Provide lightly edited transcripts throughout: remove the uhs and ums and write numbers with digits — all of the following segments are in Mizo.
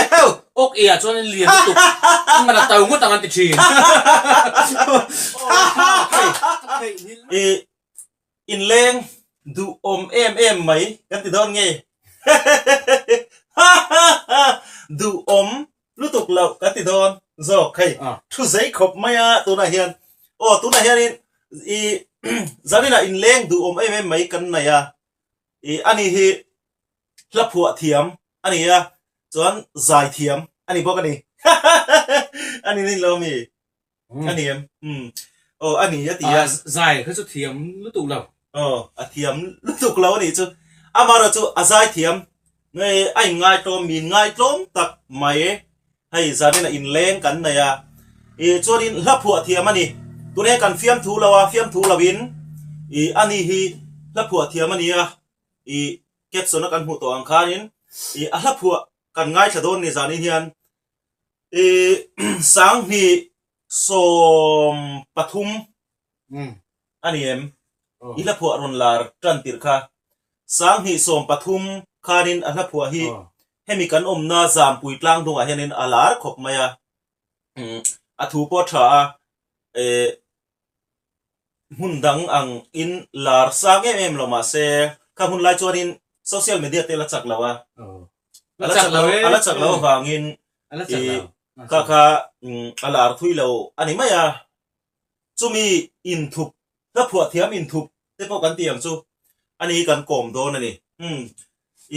Eheu! Awk ei ah chuan lian lutuk a ngan a to ngawt ang an ti thin. I inleng duhawm em em mai kan ti dawn nge? Duhawm lutuk loh kan ti dawn zawk hei thu zei khawp mai a tunah hian aw tunah hianin i zaninah inleng duhawm em em mai kan nei a i ani hi hla phuah thiam a ni a chuan zai thiam a ni bawk a ni a ni ni lo mi a ni em um aw a ni a ti a zai kha chu thiam lutuk lo aw a thiam lutuk lo a nih chu amaherawh chu a zai thiam nge a in ngaitlawm min ngaitlawm tak mai hei zanin a inleng kan nei a ih chuanin hla phuah thiam a ni tunah hian kan fiamthu lo a fiamthu lovin ih a ni hi hla phuah thiam a ni a ih caption a kan hmuh tawh ang khanin ih a hla phuah kan ngaithla dawn ni zanin hian ih sanghnih 13 a ni em i hla phuah rawn lar tan tirh kha sanghnih 13 khanin a hla phuah hi hemi kan awmna zampui tlang dungah hianin a lar khawp mai a a thu pawh a tha a eh hmun dang ang in lar sang em em lo mah se kha hun lai chuanin social media te la chak lo a a la chak lo a la chak lo avangin i kha kha a lar thui lo a ni mai a chumi inthup hla phuah thiam inthup te pawh kan ti ang chu a ni kan kawm dawn a ni umm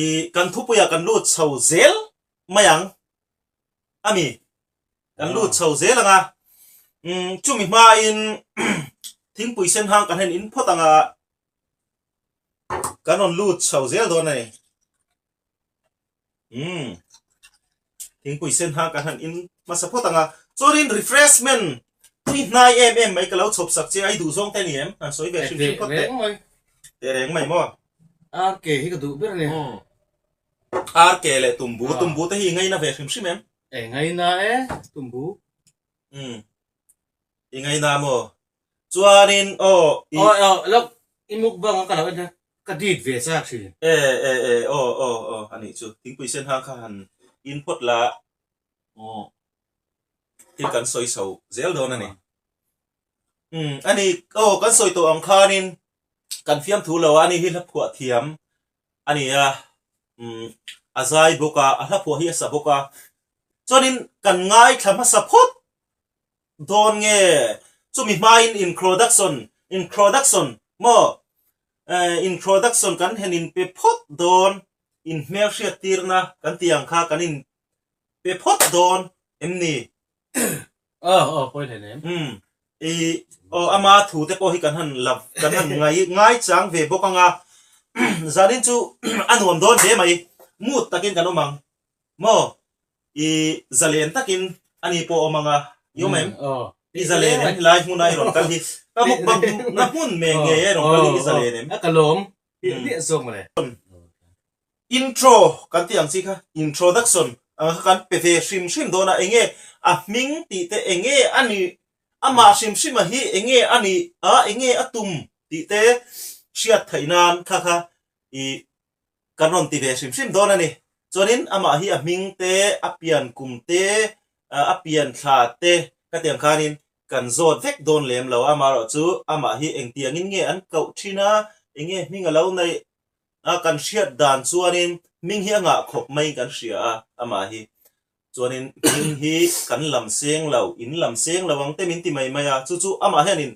i kan thupuiah kan lut chho zel mai ang. a ni. Kan lut chho zel ang a, umm chumi hmain thingpui sen hang kan hen in phawt ang a, kan rawn lut chho zel dawn a ni. Umm thingpui sen hang kan han in hmasa phawt ang a, chuanin refreshment tui hnai em em mai ka lo chhawp sak che a, i duh zawng te a ni em? Han sawi ve hrim hrim phawt teh. Teh reng mai maw? RK hi ka duh ber a ni. RK leh Tumbu, Tumbu te hi i ngaina ve hrim hrim em? E ngaina e, Tumbu. Umm, i ngaina maw? Chuanin aw i. Aw aw, lo i mukbang a ka lo en hian ka dit ve chak thin. E e e, aw aw aw, a nih chu. Thingpui sen hang kha han in phawt la, aw thil kan sawi chho zel dawn a ni. Umm, a ni, aw kan sawi tawh ang khanin kan fiamthu lo a, ani hi hla phuah thiam a ni a, umm a zai bawk a, a hla phuah hi a sa bawk a, chuanin kan ngaithla hmasa phawt dawn nge chumi hmain introduction introduction maw eh introduction kan hen in pe phawt dawn in hmelhriat tirna kan tih ang kha kan in pe phawt dawn em ni? Aw aw pawi hle nem. Umm i aw ama thu te pawh hi kan han la kan han ngai ngai chang ve bawk anga zanin chu a nuam dawn hle mai mood takin kan awm ang maw i zalen takin ani pawh awm anga i awm em i zalen em helai hmuna i rawn kal hi ka mukbang na hmun me nge i rawn kal hi i zalen em a ka lawm hliah hliah zawk mawle. Intro kan tih ang chi kha introduction ang kha kan pe ve hrim hrim dawn a, enge a hming tih te enge a nih, amah hrim hrim a hi enge a nih a, enge a tum tih te hriat theih nan kha kha ih kan rawn ti ve hrim hrim dawn a ni. Chuanin amah hi a hming te, a pian kum te, a pian thla te ka tih ang khanin kan zawt vek dawn lem lo a, amaherawhchu amah hi engtiangin nge an koh thin a, enge hming a lo neih A kan hriat dan chuanin hming hi a ngah khawp mai kan hria a, amah hi chuanin hming hi kan lam seng lo, in lam seng lo ang te min ti mai mai a, chu chu amah hianin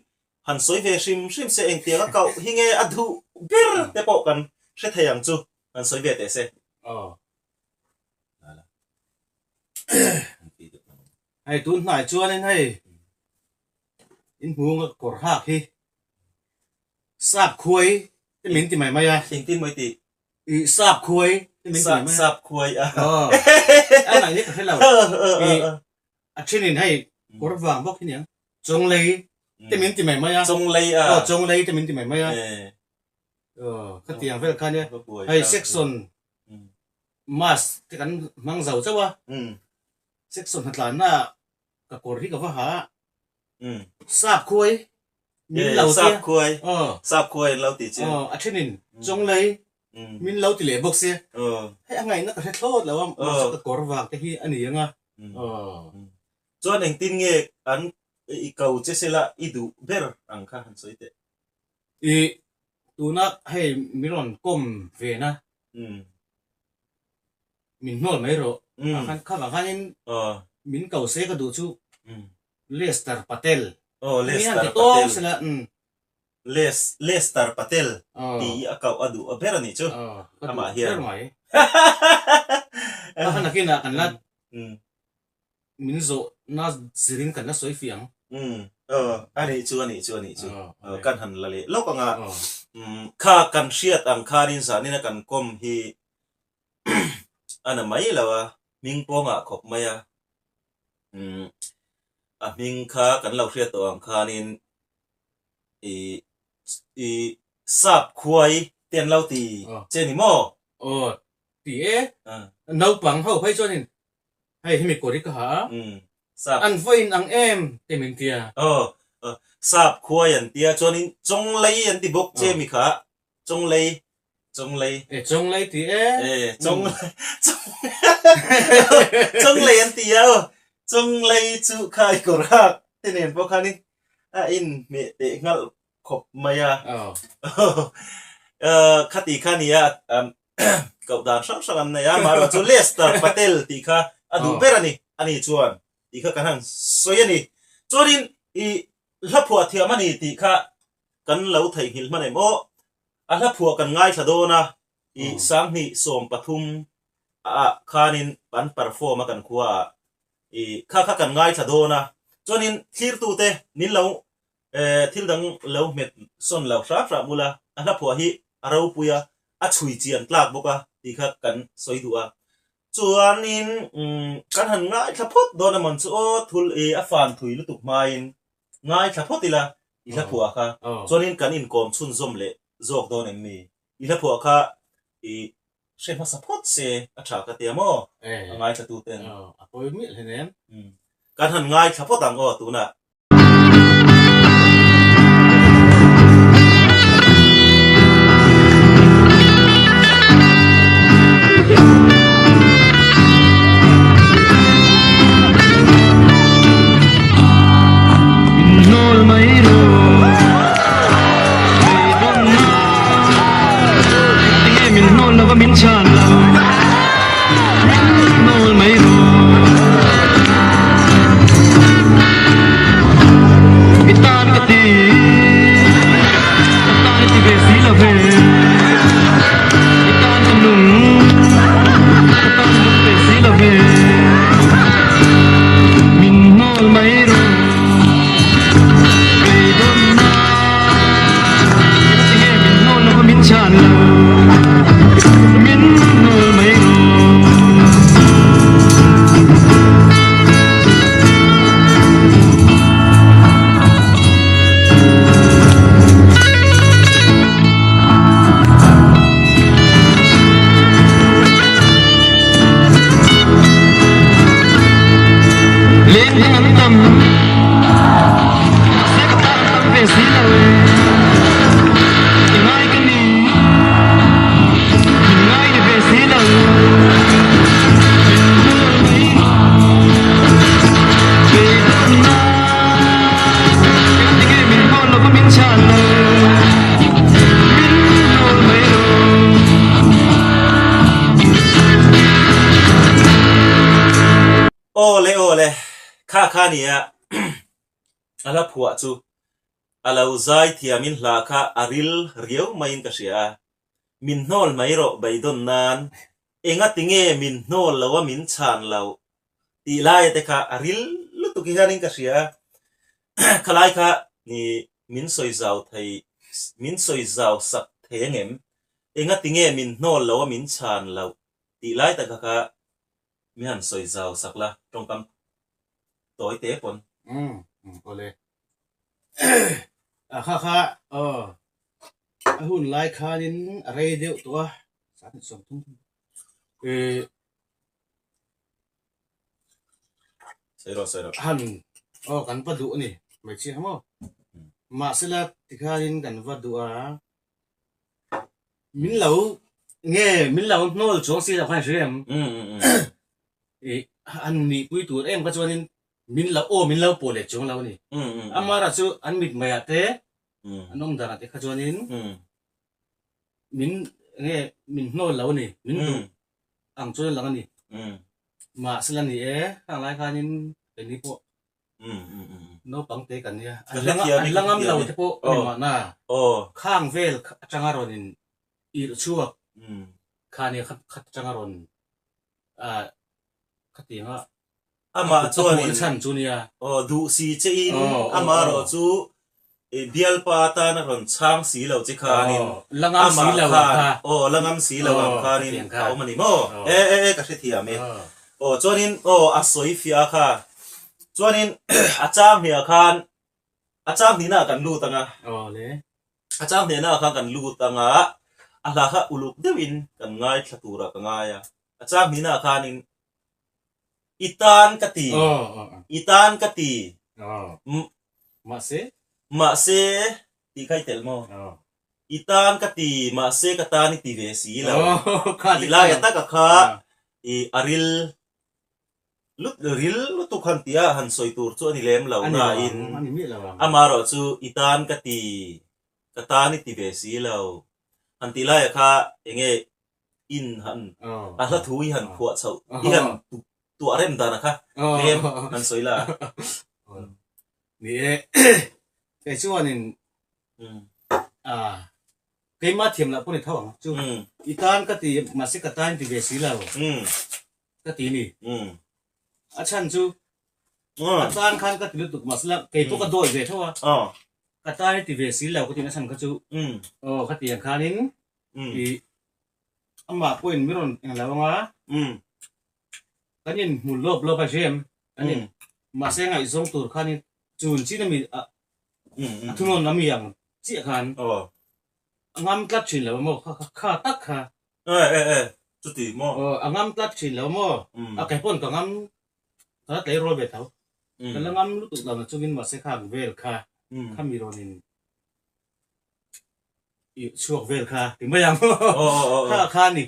han sawi ve hrim hrim se engtiang a kauh hi nge a duh ber te pawh kan hre thei ang chu, han sawi ve teh se. Aw. Hei tun hnai chuanin hei in hmung a kawr hak hi Sap khuai te min ti mai mai a. Engtin mawi tih? I sap khuai te min ti mai mai a. Sap khuai a. Aw. A ngaih hi ka hre lo. I a thenin hei kawr vang bawk hi niang. Chawnglei te min ti mai mai a. Chawnglei a. Aw chawnglei te min ti mai mai a. Aw khatiang vel kha nia. Hei section mask te kan hmang zo chauh a. Section hnatlanna ka kawr hi ka va ha a. Sap khuai min lo tia. Sap khuai. Sap khuai an lo ti che. Aw a thenin chawnglei. Min lo ti leh bawk sia. Hei a ngaihna ka hre thlawt lo a, mahse ka kawr vang te hi a ni ang a. Chuan engtin nge an i ko che sela i duh ber ang kha han sawi teh. I tuna hei min rawn kawm ve na. Min hnawl mai rawh. Kha vang khanin min ko se ka duh chu Lester Patel. Lester Patel. Les Lester Patel tih hi a koh a duh a ber a nih chu amah hian. A kha nakinah kan la min zawhna zirin kan la sawi fiah ang. A nih chu a nih chu a nih chu kan han la leh lawk ang a. Kha kan hriat ang khanin zanin a kan kawm hi a na mai lo a, hming pawngah khawp mai a. A hming kha kan lo hriat tawh ang khanin i i sap khuai te an lo ti che ni maw? Aw ti e, naupang ho phei chuanin hei hemi kawr hi ka ha a, an vawiin ang em te min tia. Aw sap khuai an tia chuanin chawnglei an ti bawk che mi kha, chawnglei chawnglei. E chawnglei ti e. E chawng chawnglei an ti a aw, chawnglei chu kha i kawr hak te nen pawh khanin a inhmeh teh nghalh khawp mai a. Khati kha nia koh dan hrang hrang an nei a, amaherawh chu Lester Patel tih kha a duh ber a ni, ani chuan tih kha kan han sawi a ni. Chuanin i hla phuah thiam a ni tih kha kan lo theihnghilh hman em aw, a hla phuah kan ngaithla dawn a, i 2013 ah khanin an perform a kan khua ah i kha kha kan ngaithla dawn a, chuanin thlirtute min lo thil dang lo hmet sawn lo hram hram ula, a hla phuah hi a ropui a, a chhui chian tlak bawk a tih kha kan sawi duh a. Chuanin kan han ngaithla phawt dawn a mawn chu aw thul i a fan thui lutuk hmain ngaithla phawt ila i hla phuah kha chuanin kan inkawm chhunzawm leh zawk dawn em mi? I hla phuah kha i hre hmasa phawt se a tha ka tia maw? A ngaithla tu ten. A pawi miah hlen em? Kan han ngaithla phawt ang aw tunah. Aw le aw le, kha kha nia a hla phuah chu a lo zai thiamin hla kha a ril riau maiin ka hria a, min hnawl mai rawh beidawn nan enga tinge min hnawl lo a min chhan lo tih laia te kha a ril lutuk hi hianin ka hria a, khalai kha min sawi zau thei min sawi zau sak thei angem enga tinge min hnawl lo a min chhan lo tih lai taka kha Mi han sawi zau sak la, tawngkam tawi te pawn. Umm awle. A kha kha aw a hun lai khanin a rei deuh tawh a, 2030 eh Sawi rawh sawi rawh. Han aw kan va duh a ni hmeichhia kha maw. Mahsela tikhanin kan va duh a, min lo. Nge min lo hnawl chuang si lo khan hria em? I an nihpui tur em kha chuanin min lo aw min lo pawh leh chuang lo a ni. Amara chu an mit maiah te an awm danah te kha chuanin min nge min hnawl lo a ni, min duh ang chuan a lang a ni. Mahse la ni e, khang lai khanin keini pawh naupang te kan nia, an la ngam lo te pawh a ni mahna khang vel atanga rawn in irh chhuak kha nia khat atanga rawn khatianga Amah chuanin chhan chu nia. Aw duh si che in amah erawh chu bialpa atan a rawn chhang si lo che khanin la ngam si lo ang kha. Aw la ngam si lo ang khanin a awm a ni maw? E e e ka hrethiam e. Aw chuanin aw a sawi fiah a kha. Chuanin a chang hniah khan a chang hnihna ah kan lut ang a. Aw le. A chang hnehna ah khan kan lut ang a, a hla kha uluk deuhin kan ngaithla turah ka ngai a. A chang hnihna ah khanin I tan ka ti, i tan ka ti, mahse, mahse tih kha i telh maw? I tan ka ti, mahse ka tan i ti ve si lo. Tih laia taka kha i a ril lut ril lutuk han tia han sawi tur chu a ni lem lo nain amaherawh chu i tan ka ti, ka tan i ti ve si lo. Han tih laia kha enge in han a hla thu i han phuah chhoh i han tuah rem dan a kha tlem han sawi la. Ni e, kei chuanin keimah thiam lah pawh ni tho ang chu i tan ka ti mahse ka tan ti ve si lo ka ti ni. A chhan chu a tan khan ka ti lutuk mahse la kei pawh ka dawi ve tho a ka tan ti ve si lo ka ti na chhan kha chu aw ka ti ang khanin I amah pawhin min rawn eng lo anga kan inhmu lawp lawp a hria em? Kan in mahse ngaihzawng tur khanin chun chin ami a thunawn ami ang chiah khan a ngam tlat thin lo maw kha kha tak kha. E e e chuti maw? Aw a ngam tlat thin lo maw? A kei pawn ka ngam ka la tleirawl ve tho. Ka la ngam lutuk lo na chungin mahse khang vel kha khami rawn in I chhuak vel kha ti mai ang kha kha ni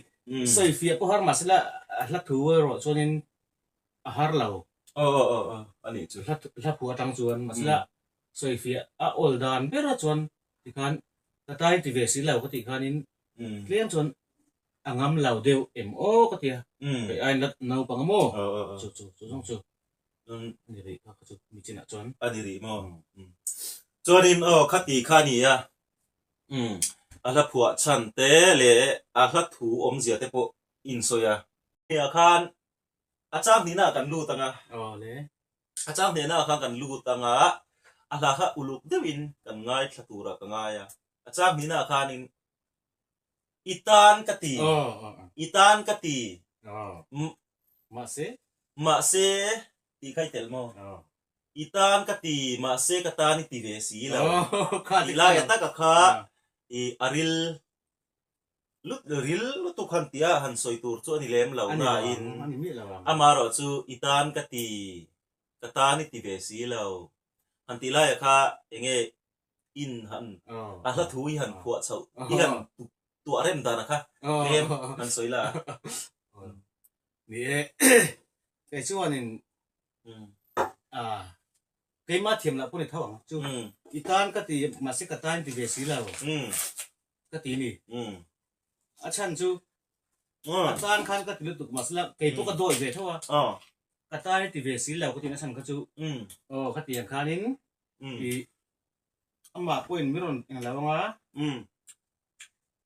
sawi fiah pawh har mahse la hla thu erawh chuanin a har lo hla phuah atang chuan mahse la sawi fiah a awl dan ber a chuan tikhan ka tai ti ve si lo ka tih khanin tlem chuan a ngam lo deuh em aw ka tia kei aiin la naupang a maw chu chu chu zawng chu a ni rih kha kha chu mi chinah chuan a ni rih maw chuanin aw khati kha a ni a umm a hla phuah chhan te leh a hla thu awmzia te pawh insawi a. Hniah khan a chang hnihna ah kan lut ang a, a chang hnehna ah khan kan lut ang a, a hla kha uluk deuhin kan ngaithla turah ka ngai a, a chang hnihna ah khanin i tan ka ti, i tan ka ti, mahse, mahse tih kha i telh maw? I tan ka ti, mahse ka tan i ti ve si lo. Tih laia taka kha i a ril lut ril lutuk han tia han sawi tur chu a ni lem lo nain amaherawh chu i tan ka ti, ka tan i ti ve si lo. Han tih laia kha enge in han a hla thu i han phuah chhoh i han tuah rem dan a kha tlem han sawi la. Ni e, kei chuanin Keimah thiam lah pawh ni tho ang chu. I tan ka ti mahse ka tan ti ve si lo ka ti ni. A chhan chu a tan khan ka ti lutuk mahse la kei pawh ka dawi ve tho a. Ka tan i ti ve si lo ka ti na chhan kha chu aw ka ti ang khanin i amah pawhin min rawn eng lo anga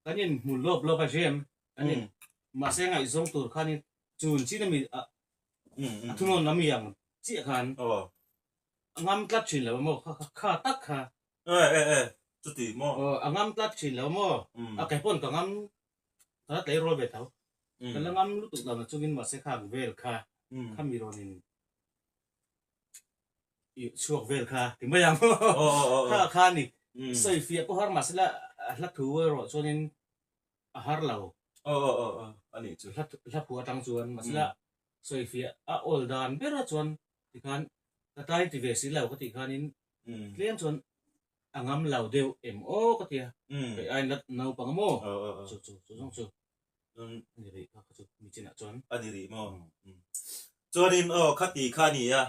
kan inhmu lawp lawp a hria em? Kan in mahse ngaihzawng tur khanin chun chin ami a thunawn ami ang chiah khan a ngam tlat thin lo maw kha kha tak kha. E e e chuti maw? Aw a ngam tlat thin lo maw? A kei pawn ka ngam ka la tleirawl ve tho. Ka la ngam lutuk lo na chungin mahse khang vel kha khami rawn in i chhuak vel kha ti mai ang kha kha ni sawi fiah pawh har mahse la hla thu erawh chuanin a har lo hla hla phuah atang chuan mahse la sawi fiah a awl dan ber a chuan tikhan ka tai ti ve si lo ka tih khanin tlem chuan a ngam lo deuh em aw ka tia kei aiin la naupang a maw chu chu chu zawng chu. A ni rih kha kha chu mi chinah chuan. A ni rih maw? Chuanin aw khati kha a ni a,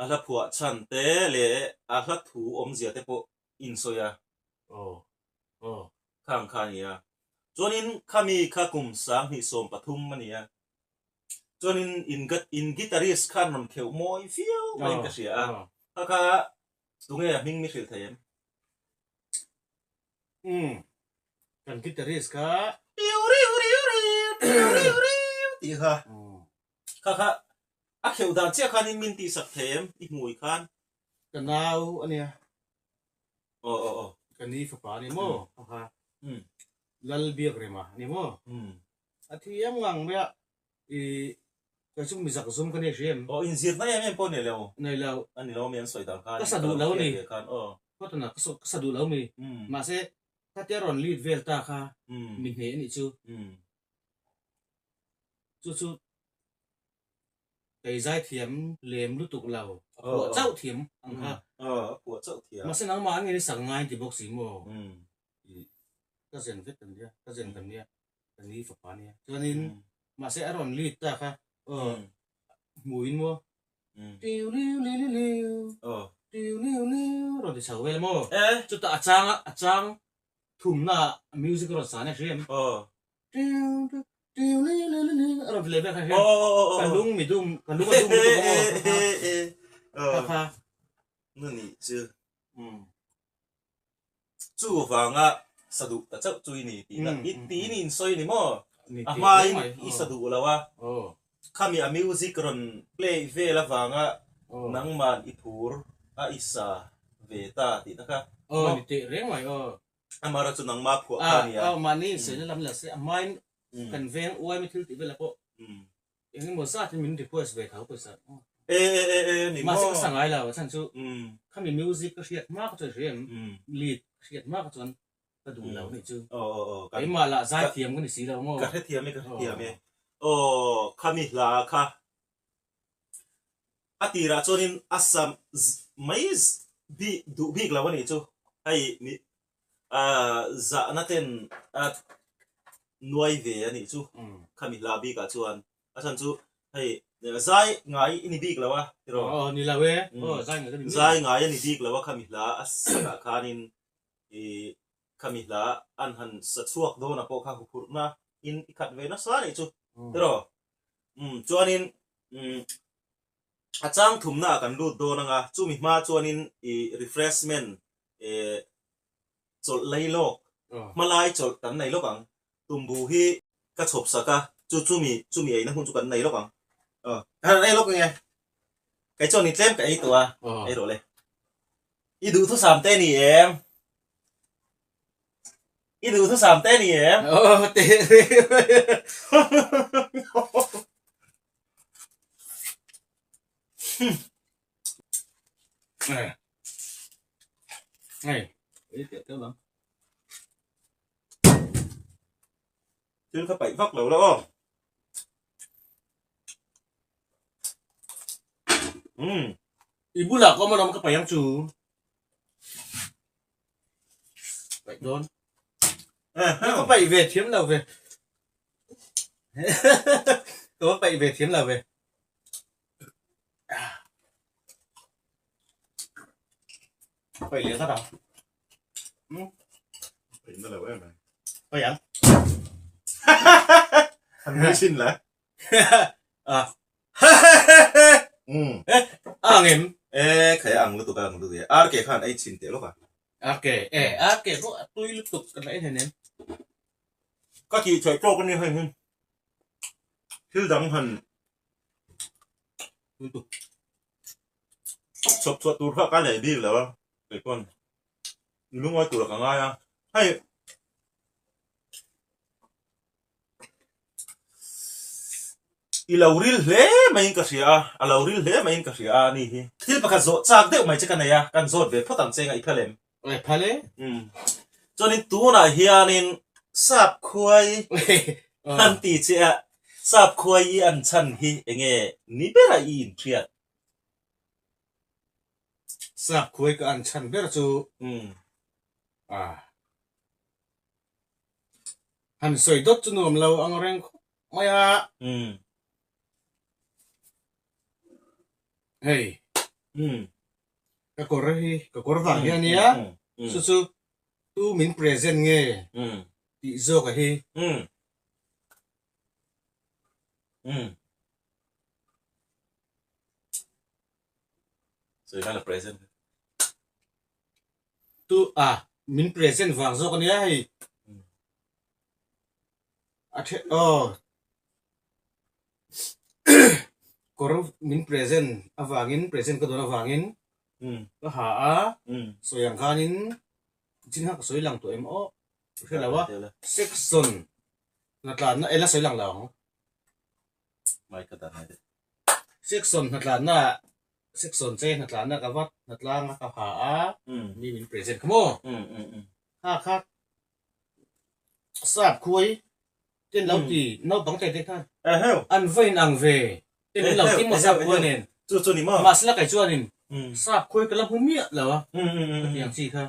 a hla phuah chhan te leh a hla thu awmzia te pawh insawi a. Aw aw. Khang kha a ni a. Chuanin khami kha kum 2013 a ni a. Chuanin in in guitarist khan rawn kheuh mawi viau maiin ka hria a. Kha kha tunge a hming mi hrilh thei em? Umm kan guitarist kha. Riu riu riu riu riu riu riu tih kha. Kha kha a kheuh dan chiah khanin min tihsak thei em i hmui khan. Ka nau a nia. Aw aw aw. Ka ni fapa a ni maw kha kha. Lal biak rema a ni maw. A thiam ngang mai a i kei chu mi zak zum ka nei hria em. Aw inzirna em em pawh nei lo. Nei lo. A ni lo mi an sawi dan khan. Ka sa duh lo ni. Khan aw. Kawtana ka sa duh lo mi. Mahse khatia rawn lead vel ta kha mi hneh a nih chu. Chu chu kei zai thiam lem lutuk lo. A phuah chauh thiam ang kha. Aw a phuah chauh thiam. Mahse nangmah an ngei sak ngai an ti bawk si maw. Ka zen vek kan nia ka zen kan nia. Ka ni fapa nia. Chuanin mahse a rawn lead ta kha aw hmuin maw tiu liu li li liu tiu liu liu rawn ti chho vel maw chutah a chang a chang thumna ah music a rawn san a hria em tiu tiu liu li li liu a rawn ti leh vel kha hria ka lung mi dum ka lung a dum lutuk a maw kha kha na nih chu Chuvanga sa duh ta chauh chu i ni tihna i tiin i insawi ni maw? A hmain i sa duh lo a, khami a music rawn play vel avanga nangman i phur a i sa ve ta tihna kha. Aw ni teh reng mai aw. Amaherawhchu chu nangma phuah kha a ni a. Aw mahni insawi lam la se a hmain kan veng uaimi thil tih velah pawh Eng emaw zat in min request ve tho pawisa. E e e e ni maw. Mahse ka sa ngai lo a chhan chu khami music ka hriat hma ka chuan hria em lead ka hriat hma ka chuan ka duh lo nih chu. Aw aw aw. Keimah lah zaithiam ka ni si lo maw. Ka hrethiam e ka hrethiam e. Aw khami hla kha a tirah chuanin a sa mai bik duh bik lo a nih chu hei mi Zahna ten a nuai ve a nih chu khami hla bikah chuan a chhan chu hei zai ngai i ni bik lo a tiraw? Aw ni lo e, aw zai ngai ka ni miah lo. Zai ngai a ni bik lo a khami hla a sakah khanin i khami hla an han sa chhuak dawn a pawh kha huphurhna in i khat ve nasa a nih chu tiraw? Umm chuanin umm a chang thumna ah kan lut dawn anga chumi hma chuanin i refreshment eh chawlh lei lawk, hmalai chawlh kan nei lawk ang. Tumbu hi ka chhawp sak a, chu chumi chumi eina hun chu kan nei lawk ang. Aw, ka han ei lawk nge. Kei chuan ni tlem ka ei tawh a, ei rawh le. I duhthusam te ni em? I duhthusam te ni em? Aw, te Thil kha paih vak lo la aw. Umm. I bulah ka awm alawm ka paih ang chu. Paih dawn. Ka paih ve thiam lo ve. Ka va paih ve thiam lo ve. Paih leh zat ang. Paih na lo em ai. Paih ang. An nui chin la. Ah. Um. Eh, ang em. Eh, khai ang lutuk ang lutuk e. RK khan ei chin teh lawk a. RK, eh, RK pawh a tui lutuk ka la en hleinem. Ka tih theih tawk a ni hei hi. Thil dang han Chhawp chhuah tur kha ka nei bik lo a, kei pawn lungawi tur ka ngai a, hei i lo ril hle maiin ka hria a, a lo ril hle maiin ka hria a ni hi. Thil pakhat zawh chak deuh mai che ka nei a, kan zawt ve phawt ang che nga i phal em? Aw phal e. Umm. Chuanin tunah hianin sap khuai an ti che a, sap khuai i an chhan hi enge ni bera i inhriat? Sap khuai ka an chhan ber chu ah. Han sawi dawt chu nuam lo ang reng khawp mai a. Hei. Ka kawr hi ka kawr vang hi a nia. Chu chu tu min present nge tih zawk a hi. Sawi khan a present. Tu a min present vang zawk a nia hei. A the aw kawr min present avangin present ka dawn avangin ka ha a sawi ang khanin chin kha ka sawi lang tawh em aw ka hre lo a section hnatlanna ela sawi lang lo ang. Section hnatlanna Section che hnatlanna ka vat hnatlang a ka ha a mi min present kha maw kha kha sap khuai ten lo ti naupang te te khan an va in ang ve ten min lo ti maw sap khuai nen chu chu ni maw mahse la kai chuanin sap khuai ka la hmu miah lo a ka ti ang chi kha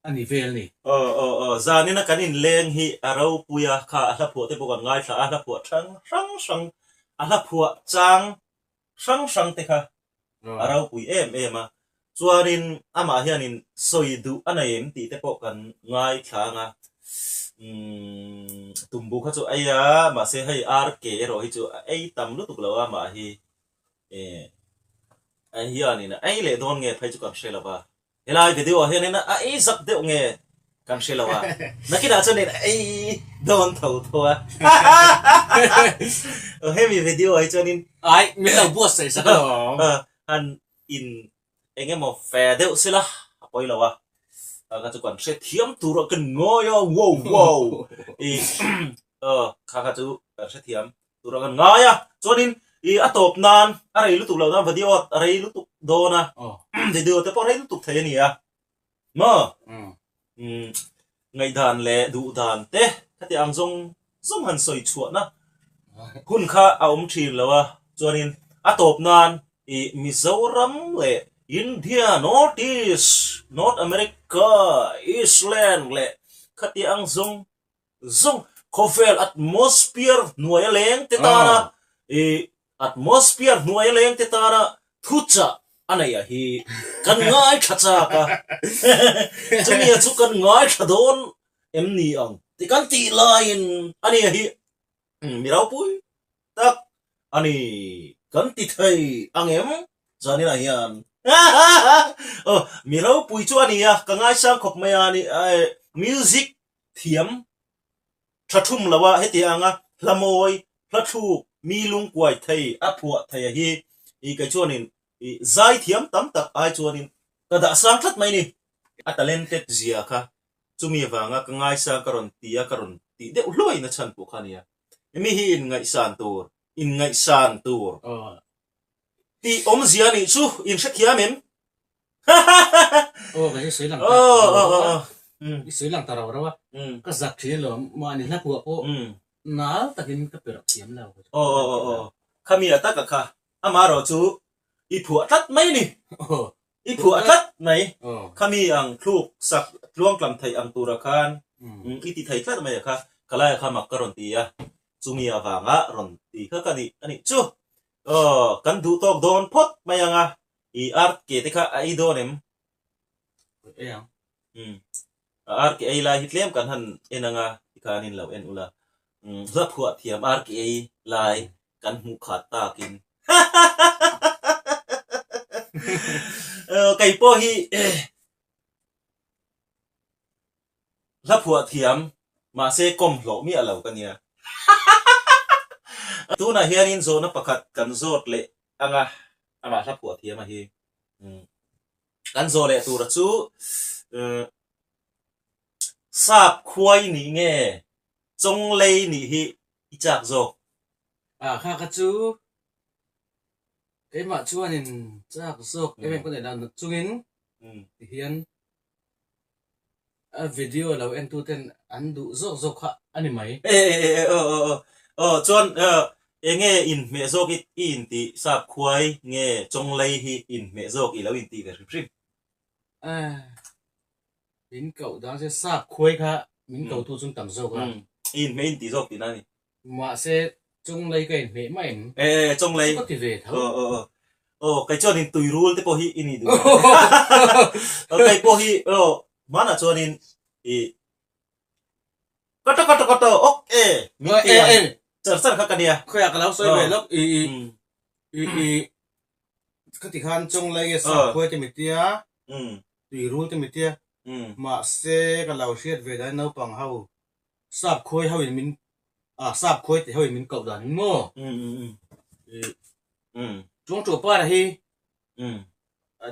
a ni vel ni. Aw aw aw zanina kan inleng hi a ropui a kha a hla phuah te pawh kan ngaithla a hla phuah hrang hrang hrang a hla phuah chang hrang hrang te kha a ropui em em a, chuanin amah hianin sawi duh a nei em tih te pawh kan ngaithla ang a, umm tumbu kha chu a ei a, mahse hei RK erawh hi chu a ei tam lutuk lo a amah hi eh hianin a ei leh dawn nge phei chu kan hre lo va. Helai video ah hianin a ei zak deuh nge kan hre lo a, nakinah chuanin a ei dawn tho tho a. Hemi video ah hi chuanin Ai, min lo buatsaih sak alawm. Han in eng emaw fe deuh sela a pawi lo a, kha chu kan hre thiam tur a kan ngawi a, wow wow i kha kha chu kan hre thiam Tura kan ngai a, chuanin i a tawp nan a rei lutuk loh nan video a rei lutuk dawn a, video te pawh rei lutuk thei a ni a, maw? Umm ngaihdan leh duhdan te khati ang zawng zawng han sawi chhuahna hun kha a awm thin lo a, chuanin a tawp nan i Mizoram leh India, North East, North America, Eastland leh khati ang zawng Zawng khawvel atmosphere hnuaia leng te tana i atmosphere hnuaia leng te tana thuchah a neih ah hi kan ngaithla chak a, chumi ah chu kan ngaithla dawn em ni ang tih kan tih laiin a nia hi mi ropui tak a ni kan ti thei ang em zaninah hian aw mi ropui chu a ni a ka ngaisang khawp mai a ni music thiam tha thum lo a heti anga hla mawi hla thluk mi lungkuai thei a phuah thei a hi i kei chuanin i zai thiam tam tak ai chuanin ka dah sang tlat mai ni. A talented zia kha chumi avanga ka ngaisang ka rawn ti a ka rawn tih deuh hluai na chhan pawh kha a nia. Mi hi in ngaihsan tur in ngaihsan tur tih awmzia nih chu in hrethiam em? Aw ka hi sawi lang ta rau rau a, i sawi lang ta rau rau a, ka zak thin alawm, mahni hla kuah pawh nal takin ka perh thiam lo. Aw aw aw aw, khami a taka kha, amaherawh chu i phuah tlat mai ni, i phuah tlat mai, khami ang thluk sak tluangtlam theih ang tura khan i ti thei tlat mai a kha, khalai kha mak ka rawn ti a, chumi avanga rawn ti kha ka nih a nih chu. Aw, kan duh tawk dawn phawt mai ang a, i ar ke te kha a ei dawn em? Ei ang. Umm, a ar ke ei lai hi tlem kan han en ang a, tikhan in lo en ula. Umm, hla phuah thiam ar ke ei lai kan hmuh khat takin. Aw, kei pawh hi Hla phuah thiam, mahse kawm hlawh miah lo ka nia. Tunah hianin zawhna pakhat kan zawt leh ang a, amah hla phuah thiam a hi. Kan zawh leh tura chu Sap khuai nih nge Chawnglei nih hi i chak zawk? A kha ka chu keimah chuanin chak zawk em em ka neih dan chungin tihian A video lo en tu ten an duh zawk zawk kha a ni mai. E e e aw aw aw aw chuan enge inhmeh zawk i i intih sap khuai nge chawnglei hi inhmeh zawk i lo intih ve hrim hrim. Min koh dan che sap khuai kha min ko tu chu an tam zawk a. I inhmeh in tih zawk tihna a ni. Mahse, chawnglei ka inhmeh mah em? E, chawnglei. Chu ka ti ve tho. Aw, aw, aw. Aw, kei chuanin tuirul te pawh hi i nih duh. Kei pawh hi, aw, hmanah chuanin i Kata kata kata, ok e, min ti ang. Char char kha ka nia. Khawiah ka lo sawi ve lawk, i, i, i, i, khati khan chawnglei nge sakhuai te mi tia, tuirul te mi tia, mahse ka lo hriat ve dan naupang ho Sap khuai ho in min ah sap khuai tih ho in min koh dan in maw? Chuang ṭuah para hi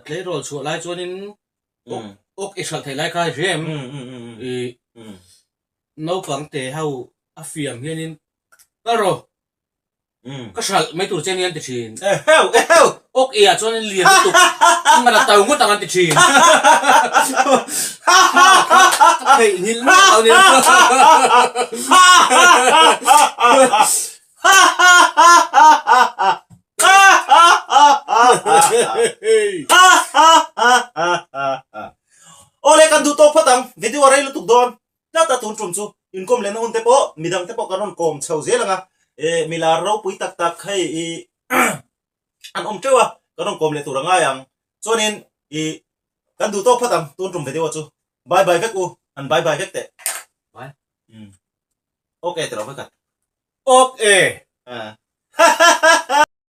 tleirawl chhuah lai chuanin awk awk i hralh theih lai kha i hria em? I naupang te ho a fiam hianin kal rawh Ka hralh mai tur che nia an ti thin. Eheu! Eheu! Awk e ah chuan lian lutuk a ngan a to ngawt ang an ti thin. Ka theih nghilh miah lo nia. Awle kan duh tawk phawt ang, video a rei lutuk dawn. Tlat a tun tum chu inkawm lehna hun te pawh midang te pawh kan rawn kawm chho zel ang a, eh milar ropui tak tak hei i an awm teuh a, kan rawn kawm leh tur a ngai ang. Chuanin i kan duh tawk phawt ang tun tum video chu. Bye bye vek u, han bye bye vek teh. Bye. Umm. Ok tilo vek a. Ok e. Ha ha ha.